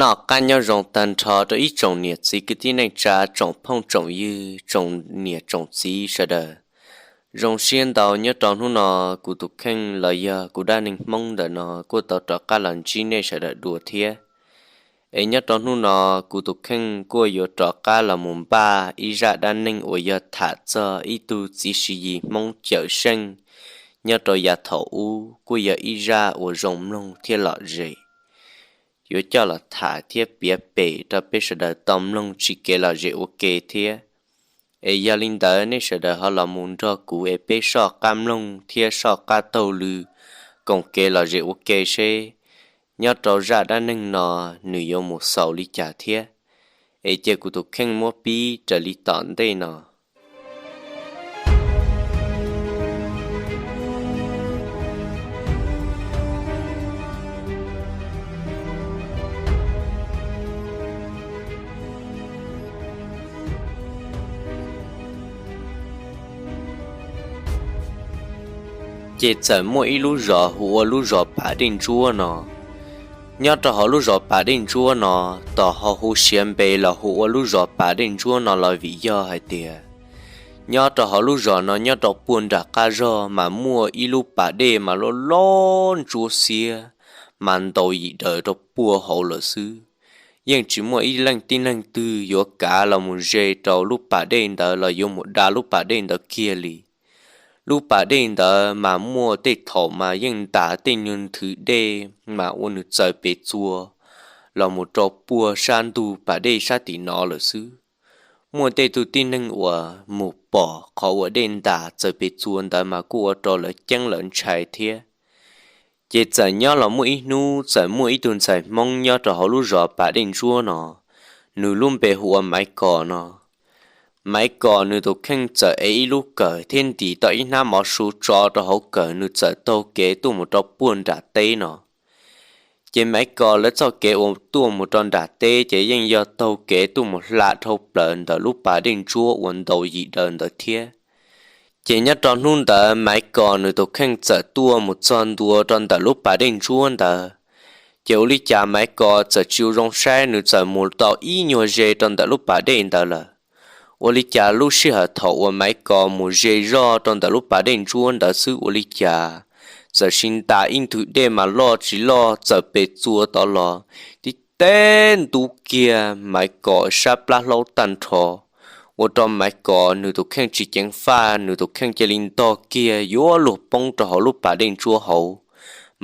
Noj qab nyob zoo tag nrho rau ib tsoom niam txiv kwv tij neej tsa, tsoom phooj tsoom ywg, tsoom niam tsoom txiv sawv daws. Zoo siab ntau nyob rau hnub no, kuv tus kheej los yog kuv dab neeg Hmoob ntawm no kuj tau rov qab los ntsib nej sawv daws dua thiab. Es nyob rau hnub no, kuv tus kheej kuj yuav rov qab los mus npaj ib zaj dab neeg uas yog tham txog ib tug txiv siv yis Hmoob cawm seej nyob rau yav thaum ub, kuj yog ib zaj uas zoo mloog thiab lom zem. Yuav coj los tham thiab piav pem rau peb sawv daws tau mloog tsis kev lom zem ua ke thiab. Es yog li ntawd nej sawv daws ho los mus nrog kuv es peb soj qab mloog thiab soj qab taug lw koom kev lom zem ua ke seb nyob rau zaj dab neeg no nws yuav mus xaus li cas thiab. Es cia kuv tus kheej muab pib raws li tom ntej no. Ces txawm muaj ib lub zos hu ua lub zos Pas Dej Ntsuab no. Nyob rau hauv lub zos Pas Dej Ntsuab no, tos ho hu siav npe los hu ua lub zos Pas Dej Ntsuab no los vim yog hais tias nyob rau hauv lub zos no nyob rau puag nram qab zog mas muaj ib lub pas dej mas loj loj ntsuab xiab, mas ntaus yim daws rau puag hauv lawm xwb. Yeej tsis muaj ib leej tib neeg twg yuav kav los mus ze rau lub pas dej ntawd los yuav mus da lub pas dej ntawd kiag li. Lub pas dej ntawd mas muaj tej thaum mas yeej ntas tej nyuag nthwv dej mas ua nws txaws pes txuas los mus rau puag sab ntug pas dej sab tim no lawm xwb. Muaj tej tug tib neeg uas mus pom qhov uas dej ntas txaws pes txuas ntawd mas kuj ua rau lawv ceeb lawv ntshai thiab. Ces txawm nyob los muaj ib hnub txawm muaj ib tug ntxhais Hmoob nyob rau hauv lub zos Pas Dej Ntsuab no, nws lub npe hu ua Maiv Kos no. Maiv Kos nws tus kheej txawm ev ib lub kawm thiab ntim tau ib hnab mov su tso rau hauv kawm, nws txawm taug kev tuaj mus rau puag nram teb no. Ces Maiv Kos lawv txoj kev uas tuaj mus rau nram teb ces yeej yog taug kev tuaj mus hla dhau plaws ntawm lub pas dej ntsuab uas ntaus yim daws ntawd thiab. Ces nyob rau hnub ntawd Maiv Kos nws tus kheej txawm tuaj mus txog ntua rau ntawm lub pas dej ntsuab ntawd. Ces ua li cas Maiv Kos txawm tsis ua zoo saib, nws txawm mus tau ib nyuag ze rau ntawm lub pas dej ntawd lawm. Ua li cas lub sij hawm thaum uas Maiv Kos mus ze zog rau ntawm lub pas dej ntsuab ntawd xwb ua li cas txawm sis ntas ib nthwv dej mas loj tsis loj txaws pes txuas tod los tib teb ntub kiag Maiv Kos sab plab hlaub tag nrho, ua rau Maiv Kos nws tus kheej tsis ceev faj, nws tus kheej cia li ntog kiag yuav luag poob rau hauv lub pas dej ntsuab hauv,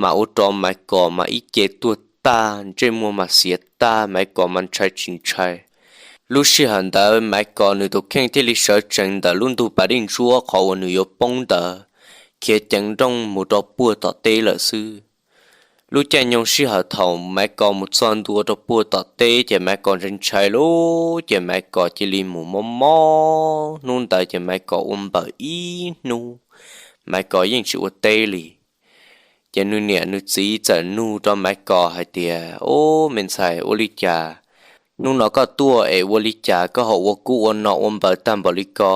mas ua rau Maiv Kos mas ib ce tuag tag, ntsej muag mas xiav tag, Maiv Kos mas ntshai tsis ntshai. Lub sij hawm ntawd Maiv Kos nws tus kheej thiaj li sawv tsees ntawm lub ntug pas dej ntsuab qhov uas nws yuav poob ntawd, khiav ceev nrooj mus rau puag tom teb lawm xwb. Lub caij nyoog sij hawm thaum Maiv Kos mus txog ntua rau puag tom teb ces Maiv Kos ntshai ntshai lawm, ces Maiv Kos cia li mus mob mob. Hnub ntawd ces Maiv Kos ua npaws ib hnub, Maiv Kos yeej tsis ua teb li. Ces nws niam nws txiv txawm nug rau Maiv Kos hais tias, Ub, me ntxhais, ua li cas hnub no koj tuaj es ua li cas koj ho ua kub ua no ua npaws tag npaum li ko?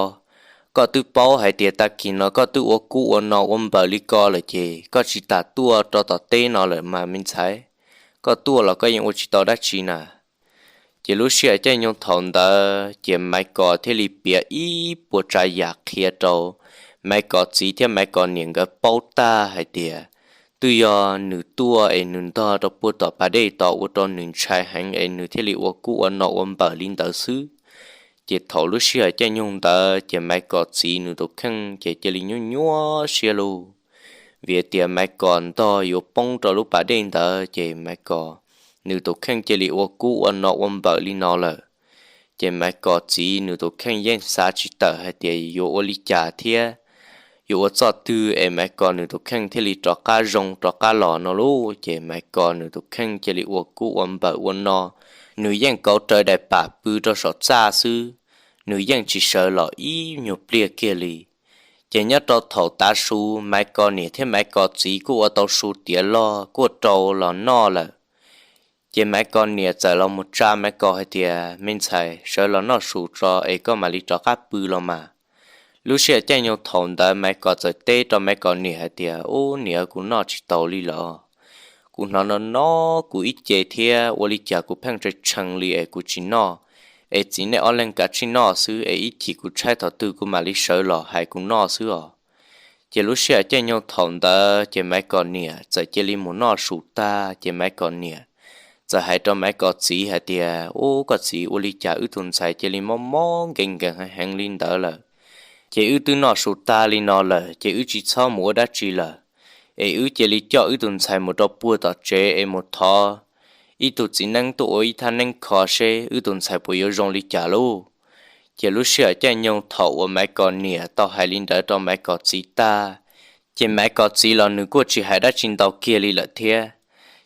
Koj twb paub hais tias tag kis no koj twb ua kub ua no ua npaws li ko lawm ces koj tsis tas tuaj rau tom teb no lawm mas me ntxhais. Koj tuaj los koj yeej ua tsis tau dab tsi na. Ces lub sij hawm caij nyoog thaum ntawd ces Maiv Kos thiaj li piav ib puas tsav yam qhia rau Maiv Kos txiv thiab Maiv Kos niam nkawd paub tag hais tias twb yog nws tuaj es nws ntog rau puag tom pas dej tod ua rau nws ntshai heev es nws thiaj li ua kub ua no ua npaws li ntawd xwb. Ces thaum lub sij hawm caij nyoog ntawd ces Maiv Kos txiv nws tus kheej ces cia li nyuaj nyuaj siab lauj, vim tias Maiv Kos ntog yuav poob rau lub pas dej ntawd ces Maiv Kos nws tus kheej cia li ua kub ua no ua npaws li no lawm. Ces Maiv Kos txiv nws tus kheej yeej xav tsis tawm hais tias yuav ua li cas thiab yuav ua txoj twg es Maiv Kos nws tus kheej thiaj li rov qab zoo rov qab los no lauj. Ces Maiv Kos nws tus kheej cia li ua kub ua npaws ua no, nws yeej kauv rawv daim pam pw rau saum txaj xwb, nws yeej tsis sawv los ib nyuag pliag kiag li. Ces nyob rau thaum tav su Maiv Kos niam thiab Maiv Kos txiv kuj ua tau su tiav log kuj rau los noj lawm. Ces Maiv Kos niam txawm los mus tsa Maiv Kos hais tias, Me ntxhais, sawv los noj su tso es koj mam li rov qab pw los mas. Lub sij hawm caij nyoog thaum ntawd Maiv Kos txawm teb rau Maiv Kos niam hais tias, Ub niam, kuv noj tsis taus li los. Kuv hnov no no kuv ib ce thiab ua li cas kuv pheej tshee tshee li es kuv tsis noj, es txiv nej ob leeg kav tsij noj xwb es ib chim kuv tshaib thaum twg kuv mam li sawv los hais kuv noj xwb os. Ces lub sij hawm caij nyoog thaum ntawd ces Maiv Kom niam txawm cia li mus noj su tag ces Maiv Kom niam txawm hais rau Maiv Kom txiv hais tias, Ub, koj txiv, ua li cas wb tus ntxhais cia li mob mob nkees nkees heev heev li ntawd lawm? Ces wb twb noj su tag li no lawm ces wb tsis txhob mus ua dab tsi lawm, es wb cia li coj wb tus ntxhais mus rau puag tom tsev es mus thov ib tug txiv neeb tuaj ua ib thaj neeb kho seb wb tus ntxhais puas yuav zoo li cas lauj. Ces lub sij hawm caij nyoog thaum uas Maiv Kom niam tau hais li ntawd rau Maiv Kom txiv tag, ces Maiv Kom txiv los nws kuj tsis hais dab tsi ntau kiag li lawm thiab.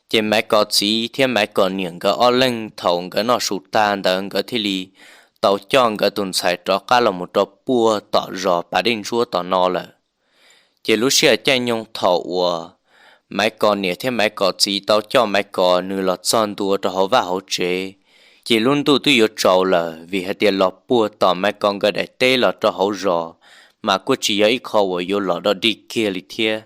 Ces Maiv Kom txiv thiab Maiv Kom niam nkawd ob leeg thaum nkawd noj su tag ntawd nkawd thiaj li tau coj nkawd tus ntxhais rov qab los mus rau puag tom zos Pas Dej Ntsuab tom no lawm. Ces lub sij hawm caij nyoog thaum uas Maiv Kom niam thiab Maiv Kom txiv tau coj Maiv Kom nws los txog ntua rau hauv vaj hauv tsev, ces lub ntuj twb yuav tsaus lawm vim hais tias los puag tom Maiv Kom nkawd daim teb los rau hauv zos mas kuj tsis yog ib qho uas yuav los dog dig kiag li thiab.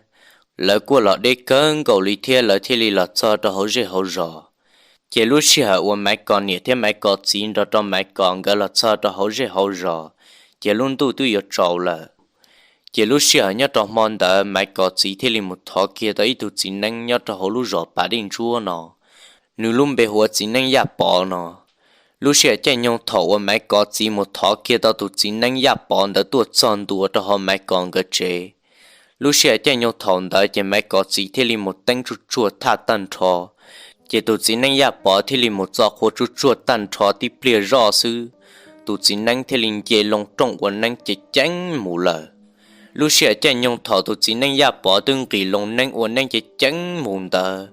Lawv kuj los deb kawg nkaus li thiab lawv thiaj li los txog rau hauv zej hauv zos. Ces lub sij hawm uas Maiv Kom niam thiab Maiv Kom txiv nrog rau Maiv Kom nkawd los txog rau hauv zej hauv zos, ces lub ntuj twb yuav tsaus lawm. Ces lub sij hawm nyob rau hmo ntawd Maiv Kom txiv thiaj li mus thov kiag tau ib tug txiv neeb nyob rau hauv lub zos Pas Dej Ntsuab no, nws lub npe hu ua txiv neeb Yaj Pov no. Lub sij hawm caij nyoog thaum uas Maiv Kom txiv mus thov kiag tau tus txiv neeb Yaj Pov ntawd tuaj txog ntua rau hauv Maiv Kom nkawd tsev, lub sij hawm caij nyoog thaum ntawd ces Maiv Kom txiv thiaj li mus teeb tsuj tsuag thaj tag nrho. Ces tus txiv neeb Yaj Pov thiaj li mus txo qhua tsuj tsuag tag nrho tib pliag zoj xwb, tus txiv neeb thiaj li nce loo rooj ua neeb ceev ceev mus lawm. Lub sij hawm caij nyoog thaum tus txiv neeb Yaj Pov twb nqis loo neeb ua neeb ceev ceev mus ntawd,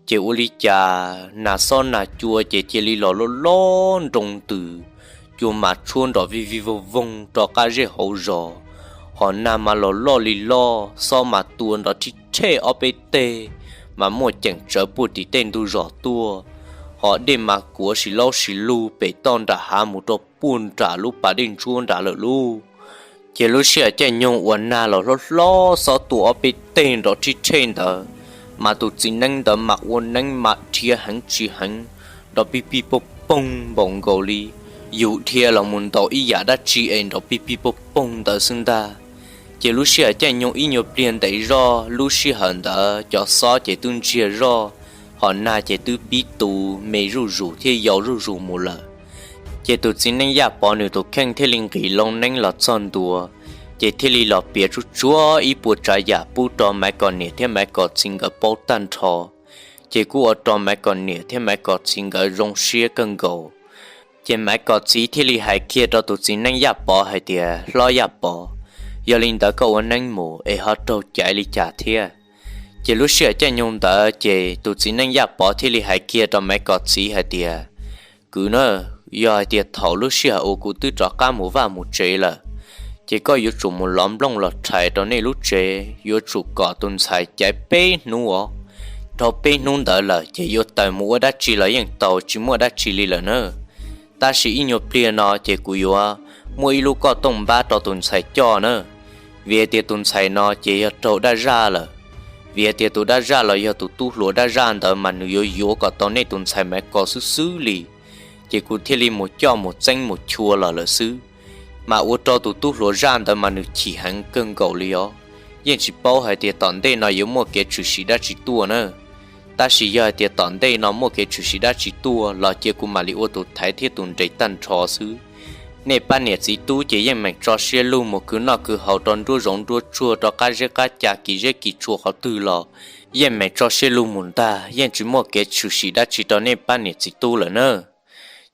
ces ua li cas nas xob nas cua ces cia li los loj loj nroo ntws, cua mas tshuab nrov vij vij voog voog rov qab zej hauv zos, hos nag mas los loj li loj, xob mas tua nrov rhib rhej ob peb teg, mas muaj ceem tsawv puag tim tej ntug zos tuaj, hos dej mas kuav si laub si lug pem toj nram hav mus rau puag nram lub Pas Dej Ntsuab nrad lawm lauj. Ces lub sij hawm caij nyoog uas nag los hlob hlob xob tua ob peb teg nrov rhib rhej ntawd, mas tus txiv neeb ntawd mas ua neeb mas dhia heev tsis heev, nrov pij pij poog poog npaum nkaus li yus dhia los mus ntaus ib yam dab tsi es nrov pij pij poog poog ntawd xwb ntag. Ces lub sij hawm caij nyoog ib nyuag pliag ntev zoj, lub sij hawm ntawd cov xob ces twb ntsiag zoj, hos nag ces twb pib tu me zuj zus thiab yau zuj zus mus lawm. Ces tus txiv neeb Yaj Pov nws tus kheej thiaj li nqis loo neeb los txog ntua, ces thiaj li los piav tsuj tsuag ib puas tsav yam pub rau Maiv Kom niam thiab Maiv Kom txiv nkawd paub tag nrho. Ces kuj ua rau Maiv Kom niam thiab Maiv Kom txiv nkawd zoo siab kawg nkaus. Ces Maiv Kom txiv thiaj li hais kiag rau tus txiv neeb Yaj Pov hais tias, Hlob Yaj Pov, yog li ntawd koj ua neeb mus es ho raug caiv li cas thiab? Ces lub sij hawm caij nyoog ntawd ces tus txiv neeb Yaj Pov thiaj li hais kiag rau Maiv Kom txiv hais tias, Kwv na, yog hais tias thaum lub sij hawm uas kuv twb rov qab mus vaj mus tsev lawm, ces koj yuav tsum mus lov nplooj los rhais rau nej lub tsev, yuav tsum kom tus ntxhais caiv peb hnub os. Dhau peb hnub ntawd lawm ces yuav tawm mus ua dab tsi los yeej tau, tsis muaj dab tsi li lawm na. Tab sis ib nyuag pliag no ces kuv yuav muaj ib lub koj tooj npab rau tus ntxhais coj na, vim hais tias tus ntxhais no ces yog raug dab zaj lawm. Vim hais tias tus dab zaj los yog tus tub hluas dab zaj ntawd mas nws yuav yuav kom tau nej tus ntxhais Maiv Kom xwb xwb li. Ces kuv thiaj li mus coj mus txeeb mus chua los lawm xwb. Mas ua rau tus tub hluas zaj ntawd mas nws chim heev kawg nkaus li os. Yeej tsis paub hais tias tom ntej no yuav muaj kev tshwm sim dab tsi tuaj na. Tab sis yog hais tias tom ntej no muaj kev tshwm sim dab tsi tuaj los cia kuv mam li ua tus thaiv thiab tus nres tag nrho xwb. Nej pab niam txiv tub ces yeej meem tso siab lug mus khwv noj khwv haus rau nruab zoov nruab tsuag rau qab zeb qab ca kis zeb kis tshua qhov twg los yeej meem tso siab lug mus ntag, yeej tsis muaj kev tshwm sim dab tsi rau nej pab niam txiv tub lawm na.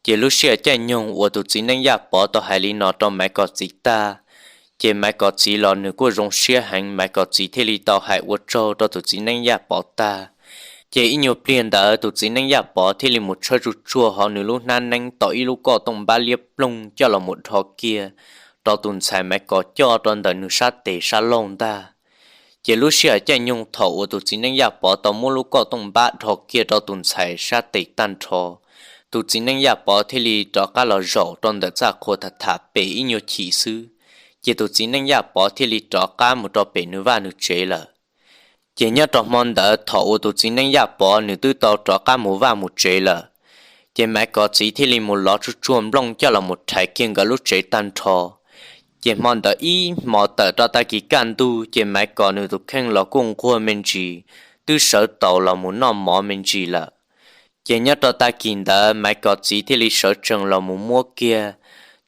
Ces lub sij hawm caij nyoog uas tus txiv neeb Yaj Pov tau hais li no rau Maiv Kom txiv tag, ces Maiv Kom txiv los nws kuj zoo siab heev, Maiv Kom txiv thiaj li tau hais ua tsaug rau tus txiv neeb Yaj Pov tag. Ces ib nyuag pliag ntawd tus txiv neeb Yaj Pov thiaj li mus tshawb tsuj tsuag hauv nws lub hnab neeb tau ib lub koj tooj npab liab ploog coj los mus dhos kiag rau tus ntxhais Maiv Kom coj rau ntawm nws sab tes sab laug ntag. Ces lub sij hawm caij nyoog thaum uas tus txiv neeb Yaj Pov tau muab lub koj tooj npab dhos kiag rau tus ntxhais sab tes tag nrho, tus txiv neeb Yaj Pov thiaj li rov qab los zaum rau ntawm txaj qhua tham tham pem ib nyuag chim xwb, ces tus txiv neeb Yaj Pov thiaj li rov qab mus rau pem nws vaj nws tsev lawm. Ces nyob rau hmo ntawd thaum uas tus txiv neej Yaj Pov nws twb tau rov qab mus vaj mus tsev lawm, ces Maiv Kos txiv thiaj li mus lov tsuj tsuag nplooj coj los mus rhais kiag nkawd lub tsev tag nrho. Ces hmo ntawd ib hmos tawm rau tag kis kaj ntug ces Maiv Kos nws tus kheej los kuj nquag me ntsis, twb sawv taus los mus noj mov me ntsis lawm. Ces nyob rau tag kis ntawd Maiv Kos txiv thiaj li sawv tsees los mus muab kiag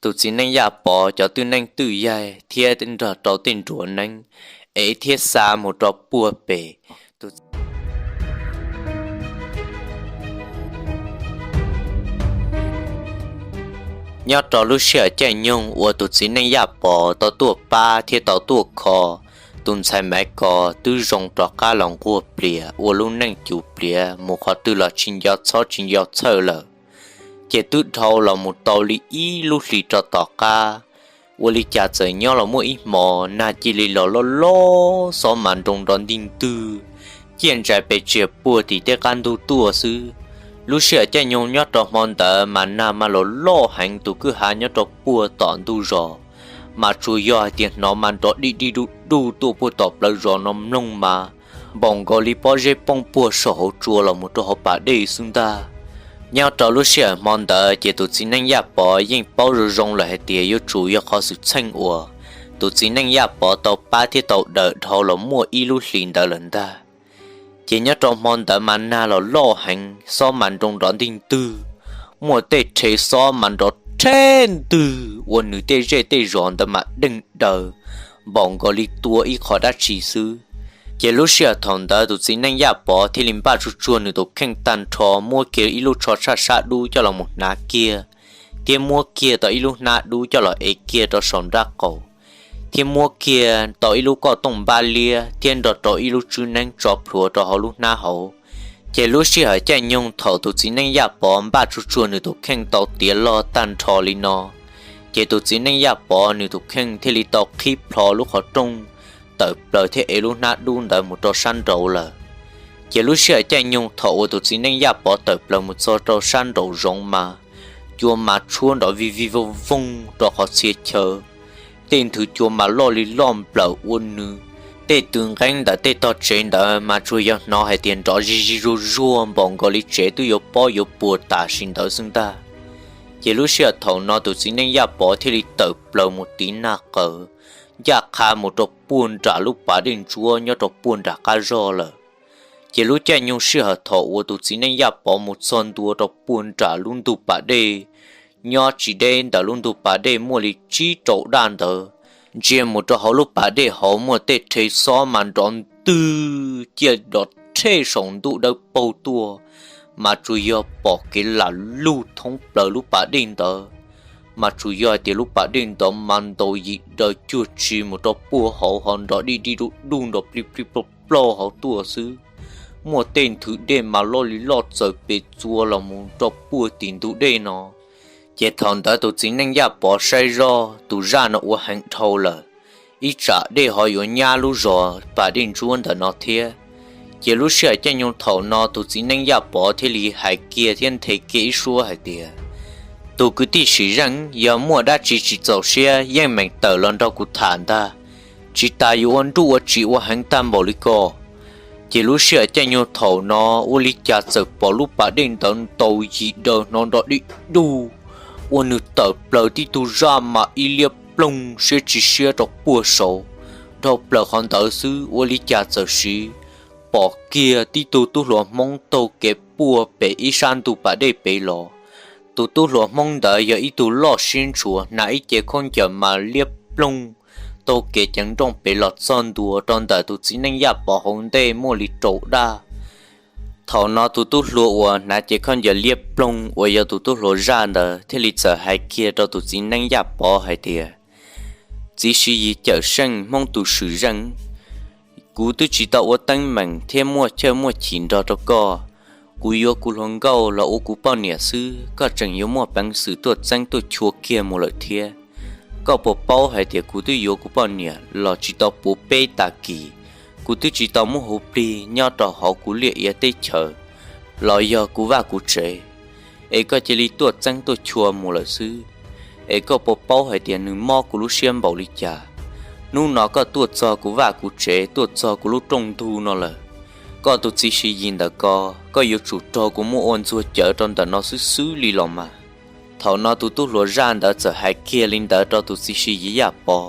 tus txiv neej Yaj Pov cov twj neej twj yaig thiab nrog rau tej nruas neeb, ev thiab xa mus rau puag pem. Nyob rau lub sij hawm caij nyoog uas tus txiv neej Yaj Pov tau tuaj pab thiab tau tuaj kho tus ntxhais Maiv Kos twb zoo rov qab los nquag plias ua lub neej cuv pliav mus qhov twg los tsis nco txhob tsis nco txhawj lawm. Ces twb dhau los mus tau li ib lub hlis rau tom qab, ua li cas txawm nyob los muaj ib hmos nag cia li los loj loj, xob mas nroo nrov ntig ntwg, ciaj ntsais pes tsawg puag tim tej qab ntug tuaj xwb. Lub sij hawm caij nyoog nyob rau hmo ntawd mas nag mas los loj heev, tus kwj ha nyob rau puag tom ntug zos mas tsuas yog hais tias hnov mas nrov dij dij duj duj tuaj puag tom plawv zos no mloog mas npaum nkaus li pob zeb poob puag saum hauv tsua los mus rau hauv pas dej xwb ntag. Nyob rau lub sij hawm hmo ntawd ces tus txiv neej Yaj Pov yeej paub zoo zoo lawm hais tias yuav tsum yog qhov xwm txheej uas tus txiv neej Yaj Pov tau pab thiab tau daws dhau los muaj ib lub hlis ntawd lawm ntag. Ces nyob rau hmo ntawd mas nag los loj heev, xob mas nroo nrov ntig ntwg, muaj tej rhe xob mas nrov rhe ntwg ua nws tej zej tej zos ntawd mas deej daws npaum nkaus li tua ib qho dab tsi xwb. Ces lub sij hawm thaum ntawd tus txiv neej Yaj Pov thiaj li npaj tsuj tsuag nws tus kheej tag nrho, muab kiag ib lub tsho tshaj sab dub coj los mus hnav kiag, thiab muab kiag tau ib lub hnab dub coj los ev kiag rau saum nraub qaum, thiab muab kiag tau ib lub kauj tooj npab liab thiab nrog rau ib lub tswb neeb tso plhuav rau hauv lub hnab hauv. Ces lub sij hawm caij nyoog thaum tus txiv neej Yaj Pov npaj tsuj tsuag nws tus kheej tau tiav log tag nrho li no, ces tus txiv neej Yaj Pov nws tus kheej thiaj li tau qhib plho lub qhov rooj tawm plaws thiab ev lub hnab dub ntawd mus rau sab nraud lawm. Ces lub sij hawm caij nyoog thaum uas tus txiv neej Yaj Pov tawm plaws mus txog rau sab nraum zoov mas cua mas tshuab nrov vij vij voog voog rau qhov txhia chaw. Tej nthwv cua mas loj li loj nplawm ua nws tej tw nqeeb ntawm tej tog tsev ntawd mas tsuas yog hnov hais tias nrov zig zig zuag zuag npaum nkaus li tsev twb yuav pob yuav puas tam sim ntawd xwb ntag. Ces lub sij hawm thaum no tus txiv neej Yaj Pov thiaj li tawm plaws mus tiv nag qawm ncaj qha mus rau puag nram lub pas dej ntsuab nyob rau puag nram qab zog lawm. Ces lub caij nyoog sij hawm thaum uas tus txiv neej Yaj Pov mus txog ntua rau puag nram lub ntug pas dej, nyob tsis deb ntawm lub ntug pas dej muaj li tsib rau daj ntawd, ntsia mus rau hauv lub pas dej hauv muaj tej rhe xob mas nrov ntwg ciaj nrov rhe saum ntuj dawb paug tuaj, mas tsuas yog pom kev lam lug thoob plaws lub pas dej ntawd. Mas tsuas yog hais tias lub pas dej ntawd mas ntaus yim daws cuag tsi mus rau puag hauv ho nrov dij dij duj duj nrov plig plig ploj ploj hauv tuaj xwb. Muaj tej nthwv dej mas loj li loj txawm pes txua los mus rau puag tim ntug dej no. Ces thaum ntawd tus txiv neej Yaj Pov saib zoj tus zaj no ua heev dhau lawm, ib tsam dej ho yuav nyab lub zos pas dej ntsuab ntawm no thiab. Ces lub sij hawm caij nyoog thaum no tus txiv neej Yaj Pov thiaj li hais kiag thiab nthe kiag ib suab hais tias, tus kwv tij Sim Zeej, yog muaj dab tsi tsis txaus siab yeej meem tawm los nrog kuv tham ntag, tsis tas yuav ua nruj ua tsiv ua heev tag npaum li ko. Ces lub sij hawm caij nyoog thaum no ua li cas txawm pom lub pas dej ntawd ntaus yim daws hnov nrov dij duj, ua nws tawm plaws tib tug zaj mas ib liab ploog siab tsis siab rau puag saud. Dhau plaws qhov ntawd xwb ua li cas txawm siv pom kiag tib tug tub hluas Hmoob taug kev puag pem ib sab ntug pas dej pem los. Tus tub hluas Hmoob ntawd yog ib tug loj siab ntshua, hnav ib ce khaub ncaws mas liab ploog, taug kev ceev nrooj pem los txog ntua rau ntawm tus txiv neej Yaj Pov hauv ntej muaj li rau daj. Thaum no tus tub hluas uas hnav ce khaub ncaws liab ploog uas yog tus tub hluas zaj ntawd thiaj li txawm hais kiag rau tus txiv neej Yaj Pov hais tias, txiv Siv Yis Cawm Seej, Hmoob tus Sim Zeej, kuv twb tsis tau ua teeb meem thiab muaj chawj muaj chim nrog rau koj. Kuv yuav kuv hluas nkauj los ua kuv poj niam xwb, koj tseem yuav muaj peev xwm tuaj txeeb tuaj chua kiag mus lawm thiab. Koj puas paub hais tias kuv twb yuav kuv poj niam los tsis tau puv peb tag kis, kuv twb tsis tau muaj huv plig nyob rau hauv kuv liaj ia teb chaws los yog kuv vaj kuv tsev, es koj cia li tuaj txeeb tuaj chua mus lawm xwb. Es koj puas paub hais tias nws mob kuv lub siab npaum li cas? Hnub no koj tuaj txog kuv vaj kuv tsev, tuaj txog kuv lub rooj ntug no lawm. Koj tus txiv Siv Yis ntawm ko, koj yuav tsum raug kuv muab ua ntxuag cawv rau ntawm no xwb xwb li los mas. Thaum no tus tub hluas zaj ntawd txawm hais kiag li ntawd rau tus txiv Siv Yis Yaj Pov.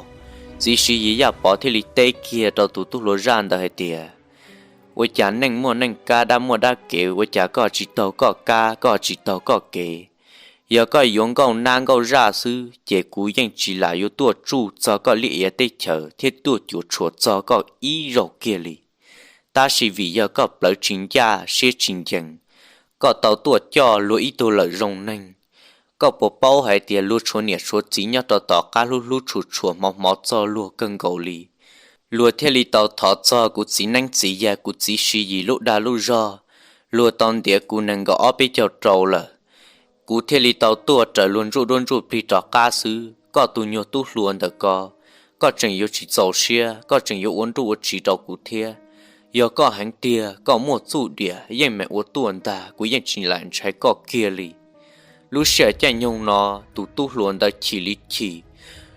Txiv Siv Yis Yaj Pov thiaj li teb kiag rau tus tub hluas zaj ntawd hais tias, ua cas neej muaj neej kab, dab muaj dab kev, ua cas koj tsis taug koj kab, koj tsis taug koj kev? Yog koj yuav nkauj nab nkauj zaj xwb ces kuv yeej tsis lam yuav tuaj tsuj txog koj liaj iav teb chaws thiab tuaj cuam tshuam txog koj ib zaug kiag li. Tab sis vim yog koj plawv tsis ncaj siab tsis ncees, koj tau tuaj coj luag ib tug lawm zoo neeg. Koj puas paub hais tias luag tshuav niam tshuav txiv nyob rau tom qab hlub hlub tshua tshua hmov hmov txog luag kawg nkaus li. Luag thiaj li tau thov txog kuv txiv neeb txiv yaig kuv txiv Siv Yis lub dag lub zog, luag tau ntiav kuv nees nkaum ob peb caug rau lawm. Kuv thiaj li tau tuaj raws luag ntsuj duab ntsuj plig rov qab xwb. Koj tus nyuag tub hluas ntawm ko, koj tseem yuav tsis txaus siab, koj tseem yuav ua nruj ua tsiv rau kuv thiab. Yog koj heev tiag, koj muaj txuj diam yeej meem ua tuaj ntag, kuv yeej tsis lam ntshai koj kiag li. Lub sij hawm caij nyoog no, tus tub hluas ntawd chim li chim,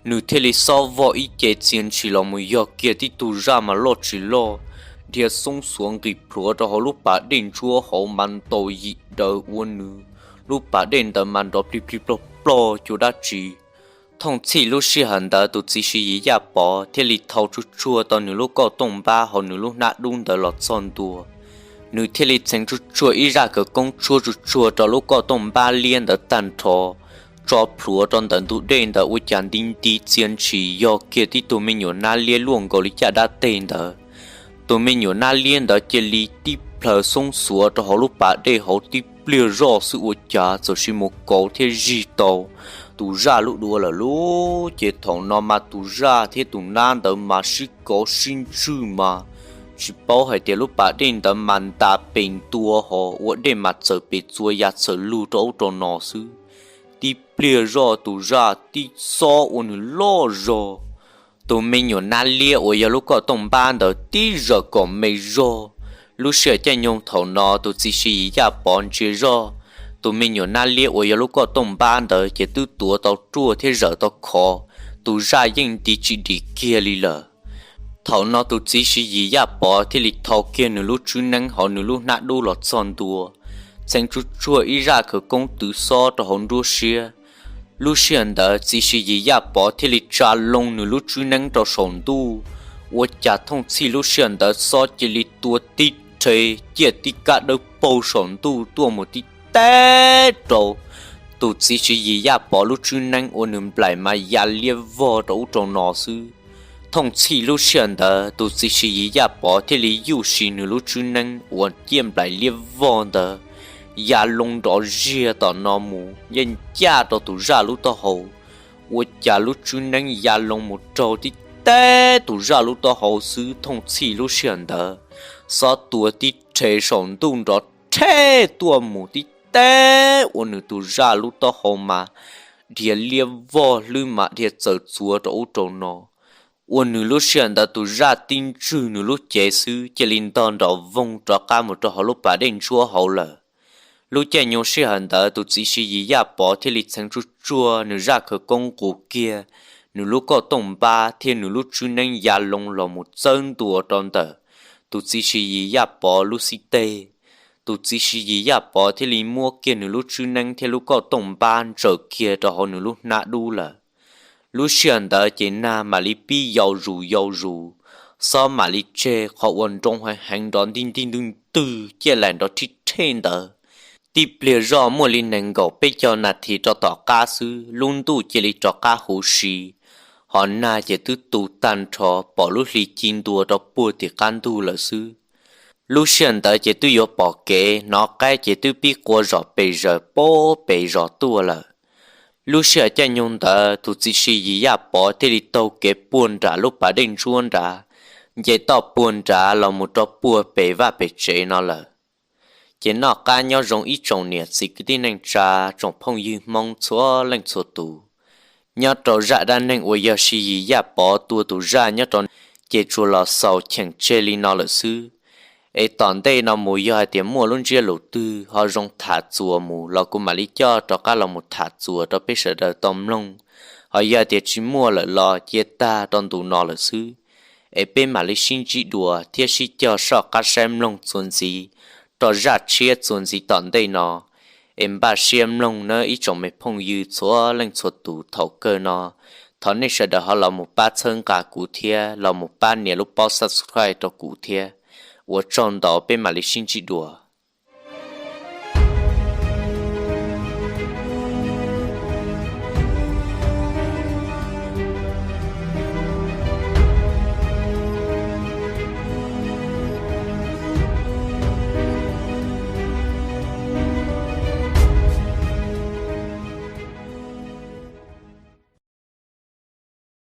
nws thiaj li xob vog ib ce txia ntshis los mus yog kiag tib tug zaj mas loj tsis loj, dhia xoob xuav nqis plhuav rau hauv lub pas dej ntsuab hauv mas ntaus yim daws ua nws lub pas dej ntawd mas nrov plig plig plog plog cuag dab tsi. Thooj txhij lub sij hawm ntawd tus txiv Siv Yis Yaj Pov thiaj li thau tsuj tsuag tau nws lub kauj tooj npab hauv nws lub hnab dub ntawd los txog ntua. Nws thiaj li txheev tsuj tsuag ib zaj khawv koob tshuab tsuj tsuag rau lub kauj tooj npab liab ntawd tag nrho, tso plhuav rau ntawm ntug dej ntawd ua cas nti nti txia ntshis yog kiag tib tug me nyuam nab liab luaj nkaus li caj dab teg ntawd. Tus me nyuam nab liab ntawd cia li tib plhaws xoob xuav rau hauv lub pas dej hauv tib pliag zoj xwb ua cas txawm sis mus kauv thiab zig tau tus zaj lub dua lawm lauj. Ces thaum no mas tus zaj thiab tus nab ntawd mas sib kauv sib ntswj mas tsis paub hais tias lub pas dej ntawd mas nta pes ntua hos ua dej mas txawm pes txua ya txawm lug rau ub rau no xwb. Tib pliag zoj tus zaj tib xob ua nws loj zog. Tus me nyuam nab liab uas yog lub kauj tooj npab ntawd tib zawm kom me zog. Lub sij hawm caij nyoog thaum no tus txiv Siv Yis Yaj Pov ntsia zoj, tus me nyuam nab liab uas yog lub kauj tooj npab ntawd ces twb tuav tau ruaj thiab zawm tau khov, tus zaj yeej nti tsis dim kiag li lawm. Thaum no tus txiv Siv Yis Yaj Pov thiaj li thau kiag nws lub tswb neeb hauv nws lub hnab dub los txog ntua, txheev tsuj tsuag ib zaj khawv koob twv xob rau hauv nruab siab. Lub sij hawm ntawd txiv Siv Yis Yaj Pov thiaj li tsa loo nws lub tswb neeb rau saum ntuj, ua cas thooj txhij lub sij hawm ntawd xob cia li tua tib rhe ciaj tib kab dawb paug saum ntuj tuaj mus tib teb rau tus txiv Siv Yis Yaj Pov lub tswb neeb ua nws nplaim mas ya liab vog rau ub rau no xwb. Thooj txhij lub sij hawm ntawd tus txiv Siv Yis Yaj Pov thiaj li yuj sis nws lub tswb neeb uas ciaj nplaim liab vog ntawd ya loo nrov ziag tom no mus yeej ncaj rau tus zaj lub taub hau. Ua cas lub tswb neeb ya loo mus raug tib teb tus zaj lub taub hau xwb, thooj txhij lub sij hawm ntawd xob tua tib rhe saum ntuj nrov rhe tuaj mus tib teb ua nws tus zaj lub taub hau mas dhia liab vog hlwb mas dhia txawm txuav rau ub rau no. Ua nws lub sij hawm ntawd tus zaj tib ntswg nws lub cev xwb cia li ntog nrom voog rov qab mus rau hauv lub pas dej ntsuab hauv lawm. Lub caij nyoog sij hawm ntawd tus txiv Siv Yis Yaj Pov thiaj li txheev tsuj tsuag nws zaj khawv koob nqus kiag nws lub kauj tooj npab thiab nws lub tswb neeb ya loo los mus txawb ntua rau ntawm tus txiv Siv Yis Yaj Pov lub xib teg. Tus txiv Siv Yis Yaj Pov thiaj li muab kiag nws lub tswb neeb thiab lub kauj tooj npab ntsaws kiag rau hauv nws lub hnab dub lawm. Lub sij hawm ntawd ces nag mam li pib yau zus yau zus, xob mam li tseg, qhov uas nroo heev heev nrov ntig ntig ntwg ntwg ciaj laim nrov rhib rhej ntawd. Tib pliag zoj muaj li nees nkaum peb caug nas this rau tom qab xwb lub ntuj cia li rov qab huv si, hos nag ces twb tu tag nrho pom lub hli ci ntua rau puag tim qab ntug lawm xwb. Lub sij hawm ntawd ces twb yuav pom kev, hnov qaib ces twb pib qua zom pes zaws pem zos tuaj lawm. Lub sij hawm caij nyoog ntawd tus txiv Siv Yis Yaj Pov thiaj li taug kev puag nram lub pas dej ntsuab nrad, nce toj puag nrad los mus rau puag pem vaj pem tsev no lawm. Ces noj qab nyob zoo ib tsoom niam txiv kwv tij neej tsa, tsoom phooj ywg Hmoob txhua leej txhua tus. Nyob rau zaj dab neeg uas yog Siv Yis Yaj Pov tua tus zaj nyob rau, ces tsuas los xaus cheem tseg li no lawm xwb. Es tom ntej no mus yog hais tias muaj lub ntsiab lus twg ho zoo tham txuas mus los kuv mam li coj rov qab los mus tham txuas rau peb sawv daws tau mloog, Ho yog tias tsis muaj lawm los cia tag rau ntu no lawm xwb, es peb mam li sib ntsib dua thiab sib cog soj qab saib mloog txuas ntxiv rau zaj tshiab txuas ntxiv tom ntej no. Es npaj siab mloog nawb ib tsoom me phooj ywg txhua leej txhua tus. Thaum kawg no thov nej sawv daws ho los mus pab txhawb nqa kuv thiab los mus pab nias lub pob subscribe rau kuv thiab. Ua tsaug ntau, peb mam li sib ntsib dua.